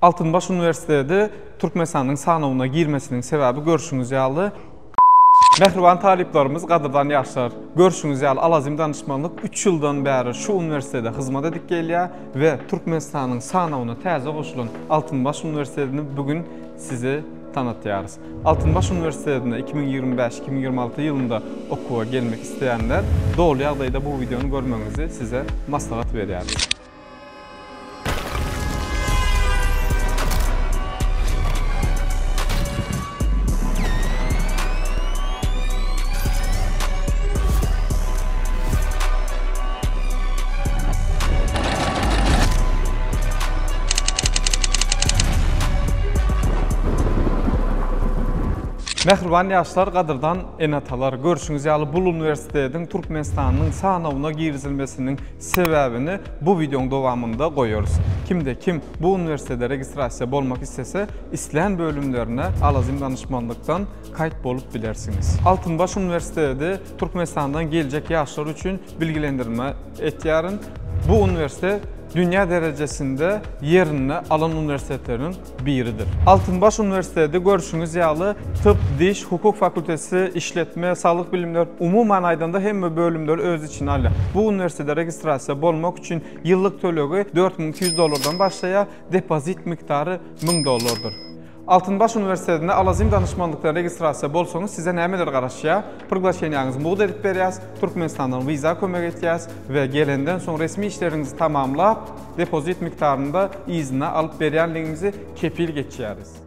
Altynbaş uniwersiteti Türkmenistanyň sanawyna girmesiniň sebäbi görşüňiz ýaly, Mähriban talyplarymyz, gadyrdan ýaşlar! Görşüňiz ýaly, Alazim danyşmanlyk üç ýyldan bäri şu uniwersitete hyzmat edip gelýär we Türkmenistanyň sanawyna täze goşulan Altynbaş uniwersitetini bu gün size tanatýarys. Altynbaş uniwersitetine 2025, 2026 ýylynda okuwa gelmek isleýänler doly ýagdaýda bu wideony görmegiňizi size maslahat berýäris. Mähriban ýaşlar, gadyrdan ene-atalar, görşüňiz ýaly bul uniwersitetiň Türkmenistanyň sanawyna girizilmesiniň Sebäbini bu wideoň dowamynda goýarys. Kimde kim bu uniwersitede registrasiýa bolmak islese, islän bölümlerine Alazim danyşmanlykdan kaýt bolup bilersiňiz. Altynbaş uniwersitedi Türkmenistandan geljek ýaşlar üçin bilgilendirme etýärin. Bu uniwersitet dünýä derejesinde ýerini alan uniwersitetleriň biridir. Altynbaş uniwersiteti görşüňiz ýaly typ, diş, hukuk fakulteti, işletme, saglyk bilimler, umuman aýdanda hemme bölümleri öz içine alýar. Bu uniwersitete registrasiýa bolmak üçin ýyllyk tölegi 4200 dollardan başlaýar, depozit mikdary 1000 dollardyr. Altynbaş uniwersitetinde Alazim danyşmanlykdan registrasiýa bolsaňyz size nämeler garaşýar? Priglaşeniýaňyzy mugt edip berýäs, Türkmenistandan wiza kömek etýäs we gelenden soň resmi işleriňizi tamamlap, depozit mikdarynda yzyna alyp berýänligimizi kepil geçýäris.